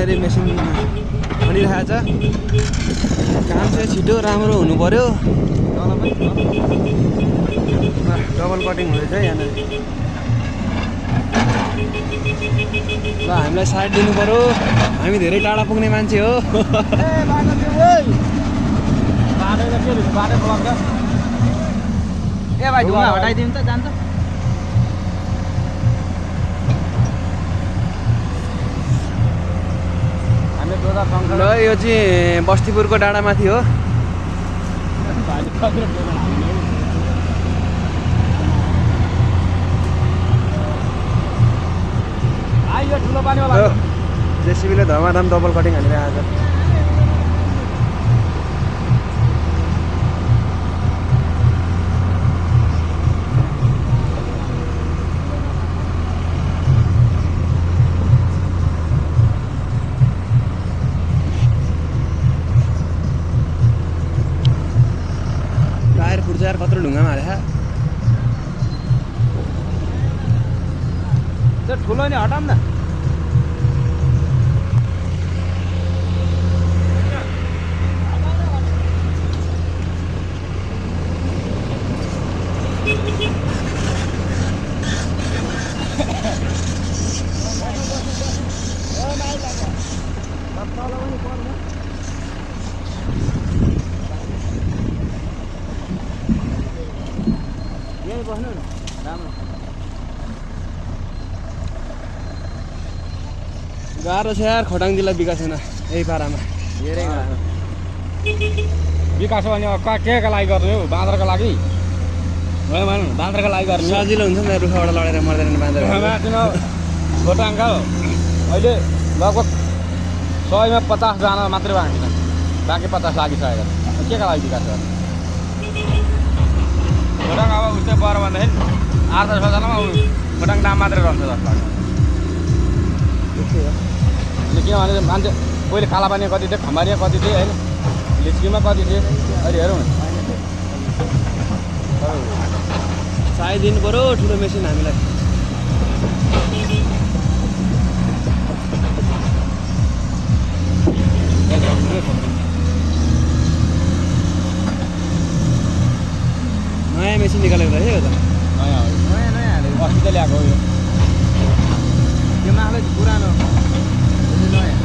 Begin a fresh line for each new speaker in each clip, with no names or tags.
फेरि मेसिन खनिरहेछ। काम चाहिँ छिटो राम्रो हुनु पर्यो। डबल कटिङ हुँदैछ यहाँनिर। ल हामीलाई साइड दिनु पर्यो, हामी धेरै टाढा पुग्ने मान्छे हो।
ए भाइ धुवा हटाइदिउँ त जान्छ।
ल यो चाहिँ बस्तीपुरको डाँडामाथि हो।
ठुलो पानी होला।
जेसीबीले धमाधम डबल कटिङ हानिरहेको छ। टायर फुट्छ यार, कत्रो ढुङ्गामा हाले।
त्यो ठुलो नि हटाऊँ न। यही बस्नु न राम्रो।
गाह्रो छ यार खोटाङ जिल्ला विकास हुन यही पारामा।
धेरै गाह्रो
विकास भने केका लागि गर्ने हो? बाँदरको लागि बाँदरको लागि गर्ने।
सजिलो हुन्छ नि त, रुखबाट लडेर मर्दैन बाँदर।
खोटाङका अहिले लगभग 100मा 50जना मात्रै बाँकी छन्, बाँकी 50 लागिसकेको छ। केका लागि विकास गर्ने? खोटाङ अब उस्तै पऱ्यो भनेदेखि 8-10 जनामा खोटाङ नाम मात्रै रहन्छ जस्तो लाग्छ। अनि किनभने मान्छे पहिले कालापानी कति थियो, खम्बारिया कति थियो होइन, लिच्कीमा कति थियो, अहिले हेरौँ न।
साइड दिनु पऱ्यो ठुलो मेसिन हामीलाई। नयाँ मेसिन निकालेको रहेछ यो त।
नयाँ हो,
नयाँ हालेको।
अस्ति त ल्याएको हो यो।
त्यो माथि पुरानो नयाँ।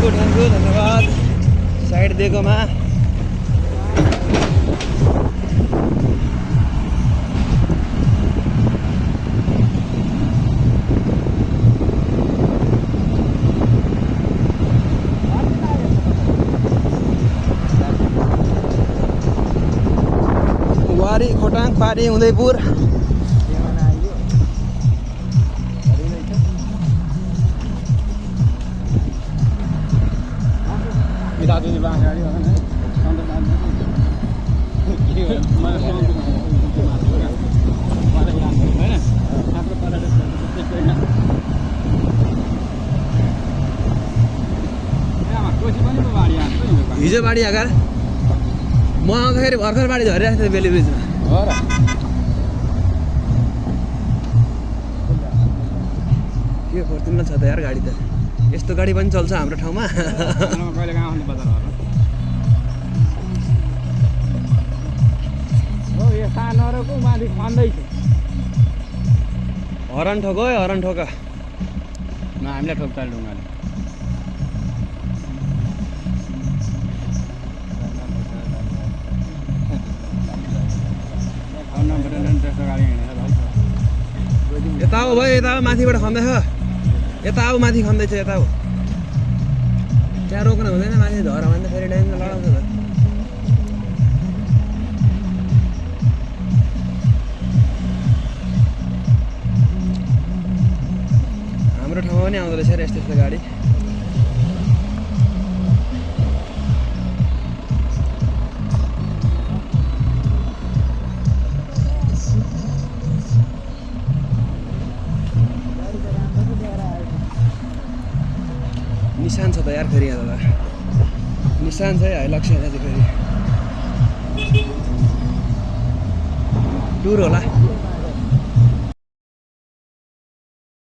थ्याङ्क यू धन्यवाद साइड दिएकोमा। वारी खोटाङ पारी उदयपुर।
दाजुले बाँगाडी हो भने
हिजो बाढी आएको म आउँदाखेरि भर्खर बाढी झरिरहेको थियो बेली ब्रिजमा।
हो र
के फर्तिन छ त यार गाडी त। यस्तो गाडी पनि चल्छ हाम्रो ठाउँमा।
कहिले कहाँ आउने बजारहरू हो। यो सानोहरूको माथि खन्दैछ।
हरन ठोक है, हरन ठोक।
हामीलाई ठोक्छ ढुङ्गाले।
यता हो भाइ, यता माथिबाट खन्दैछ। यता अब माथि खन्दैछ, यता हो। त्यहाँ रोक्न हुँदैन, माथि झर भन्दा फेरि डाइङ लडाउँछ त। हाम्रो ठाउँमा पनि आउँदो रहेछ यस्तो यस्तो गाडी। निशान छ त यार फेरि यहाँ दादा निशान छ है हाइलक्स यहाँ चाहिँ फेरि टुर होला